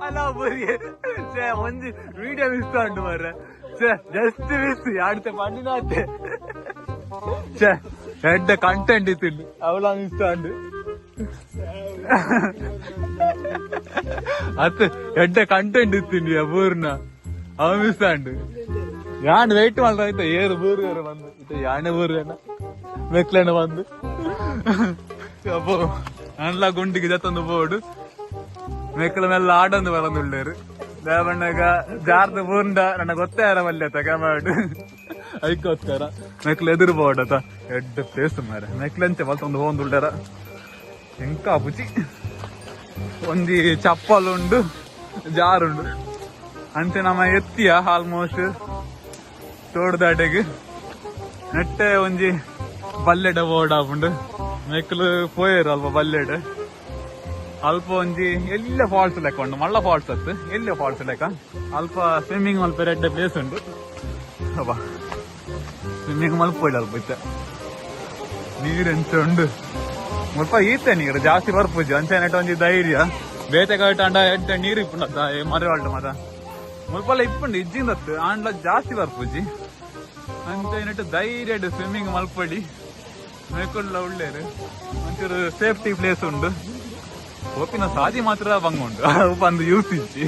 ಅಲ್ಲ ಬರಿ ಛೇ ಒಂಜಿ ವಿಡಿಯೋ ಮಿಸ್ ಉಂಟು ಮಾರ್ರೆ. ಛೇ ಜಸ್ಟ್ ಮಿಸ್ ಯಾಡ್ತೆ ಪಂಡಿನಾತೆ. ಛೇ ಎಡ್ಡೆ ಕಂಟೆಂಟ್ ಇತ್ತಿಂಡು ಅವಳ ಮಿಸ್ ಉಂಡು ಅತ್ ಎಡ್ಡೆ ಕಂಟೆಂಟ್ ಇತ್ತಿಂಡು ಬೂರ್ನ ಅವ ಮಿಸ್ ಉಂಡು. ಯಾನ್ ವೆಯ್ಟ್ ಮಾಡ್ತಾ ಏರು ಬೂರು ಬಂದು ಇತ್ತೆ ಯಾನೆ ಬೂರು ಮೆಕ್ಲೆನ ಬಂದು ಅಬ್ಬೋ ಅನ್ಲ ಗುಂಡಿಗೆ ಜತ್ತೊಂದು ಬೋರ್ಡು ಮೆಕ್ಲ ಮೆಲ್ಲ ಆಡೊಂದು ಬರಂದುಳ್ಳೇರು ದೇವಣ್ಣಗ ಜಾರ್ದ ಬೂರ್ಂಡ ನನ್ನ ಗೊತ್ತೇ ಯಾರ ಮಲ್ಯತ ಕ್ಯಾಮರಾಡ್ ಐಕೋಸ್ಕರ ಮೆಕ್ಲ ಎದುರು ಬೋರ್ಡತ ಎಡ್ಡೆ ಪ್ಲೇಸ್ ಮಾರೆ ಮೆಕ್ಲಂಚೆ ಬಲ್ತೊಂದು ಹೋಂದುಳ್ಳೇರ ಎಂಕಾ ಪುಚಿ ಒಂಜಿ ಚಪ್ಪಲ್ ಉಂಡು ಜಾರುಂಡು ಅಂಚೆ ನಮ್ಮ ಎತ್ತಿಯ ಆಲ್ಮೋಸ್ಟ್ ತೋಡ್ದಾಡೆಗ್ ನೆಟ್ಟೆ ಒಂಜಿ ಬಲ್ಲೆಡ ಬೋರ್ಡ್ ಆಪುಂಡು ಮೆಕ್ಲು ಪೋಯೆರ್ ಅಲ್ಪ ಬಲ್ಲೆಡ್ ಅಲ್ಪ ಒಂಜಿ ಎಲ್ಲ ಫಾಲ್ಸ್ ಲೆಕ್ಕ ಉಂಡು ಮಲ್ಲ ಫಾಲ್ಸ್ ಅತ್ತು ಎಲ್ಲ ಫಾಲ್ಸ್ ಲೆಕ್ಕ ಅಲ್ಪ ಸ್ವಿಮ್ಮಿಂಗ್ ಮಲ್ಪೆರೆ ಎಡ್ಡೆ ಪ್ಲೇಸ್ ಉಂಡು. ಅಬ್ಬಾ ಸ್ವಿಮ್ಮಿಂಗ್ ಮಲ್ಪೊಡು ಅಲ್ಪ ಇತ್ತೆ ನೀರು ಎಂಚ ಉಂಡು ಮುಲ್ಪ ಈತೆ ನೀರು ಜಾಸ್ತಿ ಬರ್ಪುಜಿ ಅಂಚೆ ನೆಟ್ ಒಂಜಿ ಧೈರ್ಯ ಬೇತೆ ಕೈಟಾಂಡ ಎಡ್ಡೆ ನೀರು ಇಪ್ಪುಂಡು ಮರವಾಲ್ಡ್ ಮತ ಮುಲ್ಪಲ ಇಪ್ಪುಂಡು ಇಜ್ಜಿಂದತ್ತು ಆಂಡ್ಲ ಜಾಸ್ತಿ ಬರ್ಪುಜಿ ಅಂಚೆ ನೆಟ್ ಧೈರ್ಯ ಸ್ವಿಮ್ಮಿಂಗ್ ಮಲ್ಪಡಿ ಮೇಕುಳ್ಳ ಉಳ್ಳೇರು ಒಂಚೂರು ಸೇಫ್ಟಿ ಪ್ಲೇಸ್ ಉಂಡು. ಪೋಪಿನ ಸಾದಿ ಮಾತ್ರ ಬಂಗ ಉಂಡು ಬಂದು ಯೂಸ್ ಇಜ್ಜಿ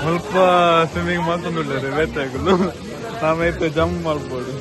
ಮುಲ್ಪ ಸ್ವಿಮ್ಮಿಂಗ್ ಮಲ್ತೊಂದುಳ್ಳೇರು ಬೇತೆಗುಲು ನಾಮೈತೆ ಜಂಪ್ ಮಲ್ಪೊಡು.